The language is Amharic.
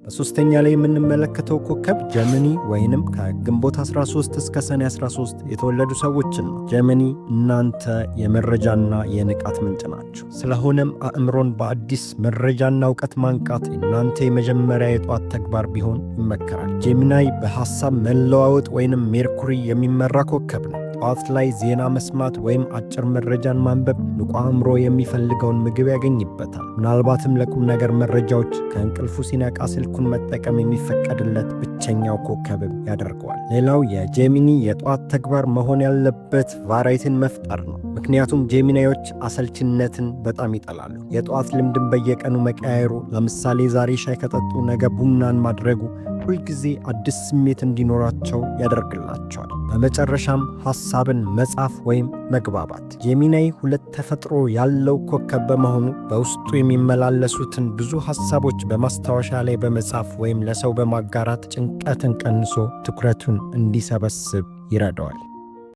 በሶስተኛ ላይ የምንመለከተው ኮከብ Gemini ወይንም ከግንቦት 13 እስከ ሰኔ 13 የተወለዱ ሰዎችን ነው። Gemini፣ እናንተ የመረጃና የንቃት ምንጭ ናችሁ። ስለሆነም አእምሮን በአዲስ መረጃና እውቀት ማንቃት እናንተ የመጀመሪያ የጠዋት ተግባር ቢሆን ይመከራል። Gemini በሐሳብ መለዋወጥ ወይንም ሜርኩሪ የሚመራ ኮከብ ነው። ጠዋት ላይ ዜና መስማት ወይም አጭር መረጃን ማንበብ ንቁ አእምሮ የሚፈልገውን ምግብ ያገኝበታል። ምናልባትም ለቁም ነገር መረጃዎች ከእንቅልፉ ሲነቃ ስልኩን መጠቀም የሚፈቀድለት ብቸኛው ኮከብም ያደርገዋል። ሌላው የ Gemini የጠዋት ተግባር መሆን ያለበት variety ን መፍጠር ነው። ምክንያቱም Gemini ዎች አሰልችነትን በጣም ይጠላሉ። የጠዋት ልምድን በየቀኑ መቀያየሩ፣ ለምሳሌ ዛሬ ሻይ ከጠጡ ነገ ቡናን ማድረጉ፣ ሁልጊዜ አዲስ ስሜት እንዲኖራቸው ያደርግላቸዋል። በመጨረሻም ሐሳብን መጻፍ ወይም መግባባት። Gemini ሁለት ተፈጥሮ ያለው ኮከብ በመሆኑ በውስጡ የሚመላለሱትን ብዙ ሐሳቦች በማስታወሻ ላይ በመጻፍ ወይም ለሰው በማጋራት ጭንቀትን ቀንሶ ትኩረቱን እንዲሰበስብ ይረዳዋል።